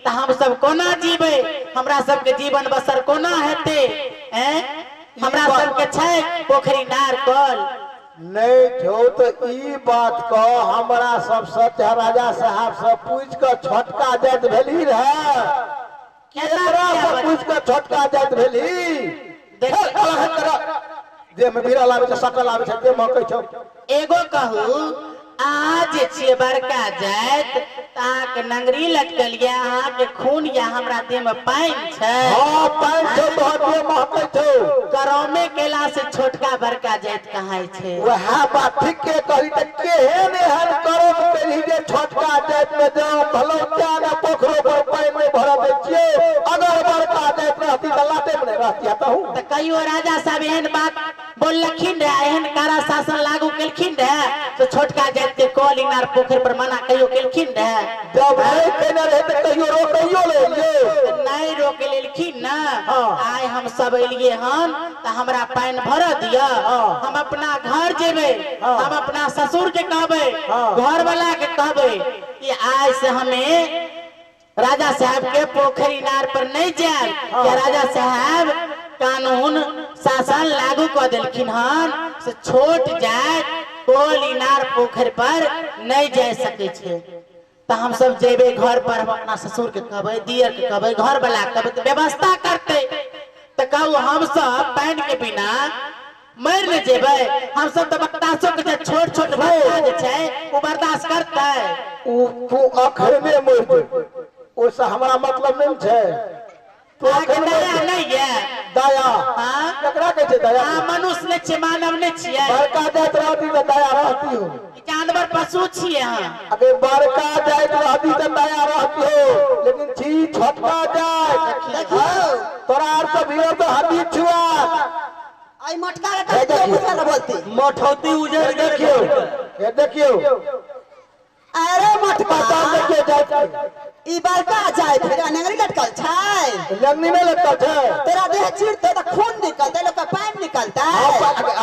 त हम सब कोना जीबै, हमरा सबके जीवन बसर कोना हेतै? हैं, हमरा सबके छै पोखरी नार कल नहीं छौ। तो ई बात कह, हमरा सबसे चाहे राजा साहब से पूछ के छोटका जात भेली रहे, केकरा से पूछ के छोटका जात भेली? देख देह में बीरा लाबै छै, सकल आबै छै, देह महकै छौ। एगो कहू, अहाँ जे छियै बड़का जाति, तऽ अहाँके नंगरी लटकल या अहाँके खून या हमरा देह में पानि छै? हाँ पानि छौ, तोहर देह महकै छौ। करमे केला से छोटका बड़का जाति कहाइ छै। वएह बात ठीक के कही, तऽ केहन एहन करम करी जे छोटका जाति में जाओ भलो क्या ने पोखरो पर पानि नहि भरऽ दै छियै। अगर बड़का जाति रहती तऽ लाते में नहि रहती। तहु तऽ कहियो राजा साहब एहन बात बोललखिन रहे, एहन कारा शासन लागू केलखिन रहे तो छोटका जाति के कल इनार पोखरि पर मना कहियो केलखिन रहे? जब नहीं केने रहे तऽ कहियो रोकैयो लेलियै नहीं रोके लेलखिन ना। आइ हम सब एलियै हन तऽ हमरा पानि भरऽ दिअ, हम अपना घर जेबै, हम अपना ससुर के कहबै, घर वाला के कहबै कि आइ से हमें राजा साहब के पोखरि इनार पर नहीं जायब। या राजा साहब कानून शासन लागू कऽ देलखिन हन से छोट जाति कोल इनार पोखरि पर नहीं जा सकै छै। तऽ हम सब जेबै घर पर, हम अपना ससुर के कहबै, दियर के कहबै, घर वाला के कहबै, तऽ व्यवस्था करतै। तऽ कहू हम सब पानि के बिना मरि ने जेबै? हम सब तऽ बर्दाश्तो के छोट छोट बच्चा जे छै ओ बर्दाश्त करतै? उ तू अखने मरि जेबै, ओहिसँ हमरा मतलब नहि छै। तू अहाँके अखन दया नहीं ये? दया हाँ? केकरा कहै छै दया? अहाँ मनुष्य नहीं छियै, मानव नहीं छियै। बड़का जाति रहती तऽ दया रहती हो। जानवर पशु छियै अहाँ। अगर बड़का जाति रहती तऽ दया रहती हो, लेकिन छी छोटका जाति। देखियौ तोरा आर से भीड़ तो हड्डी छुआ। आई मोटका के कहियो बुझल न बोलती। मठौती उजड़ गेल। देखियौ, ये देखियौ, अरे मोटका पता देखियौ जाति ई बड़का जाति है, नंगरी लटकल छै, लंगनी नहीं लटकल छै। तेरा देह चीरते तऽ खून निकलते, लोक के पानि निकलते।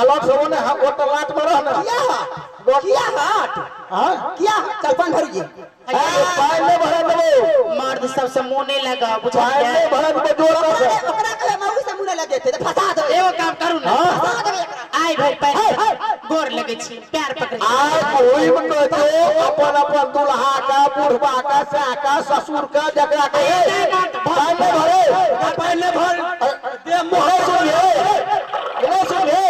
अलग से ने हम ओतऽ लाट में रह ना। किया हट, किया हट, हाँ किया हट? चल पानि भरिए। पानि नहीं भरा देबो, मर्द सबसे मुंह नहीं लगाओ, पानि बुझलियै? नहीं भरा देबो जोर से। ओकरा कहे मऊ से मुंह लगे थे तऽ फंसा देबै, एगो काम करू ना, फंसा देबै एकरा। आइ भरि पानि गोर लगै छी, पैर पकड़ै छी। आइ घुमि कऽ जो अपन अपन दुल्हा का, बुढ़बा का, सै का, ससुर का, जकरा के पानि नहीं भरे, पानि नहीं भर देह नहीं सुनिए, नहीं सुनिए,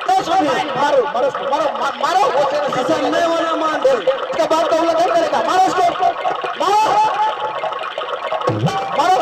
नहीं सुनिए, मारो मारो मारो मारो, सब नहीं होना मान दे। इसका बाप का उल्लंघन करेगा, मारो इसको, मारो मारो।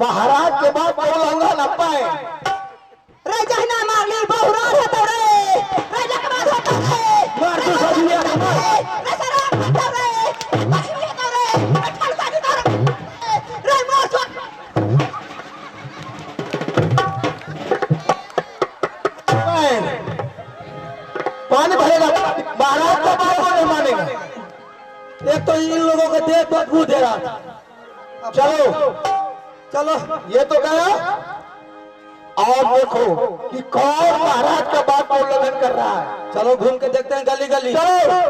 महाराज के बात उल्लंघन न पाए। रे जहना मारली बहुरा होतो रे, रे लकवा होतो रे, मार तू सजिया के मार। रे शराब होतो रे, पछमी होतो रे, ठलका होतो रे, रे मार छोड़। पानी भरेगा, महाराज का बात को नहीं मानेगा। एक तो इन लोगों को देह बदबू दे रहा था। चलो चलो ये तो गया। और देखो कि कौन महाराज का बात का उल्लंघन कर रहा है। चलो घूम के देखते हैं गली गली। चलो।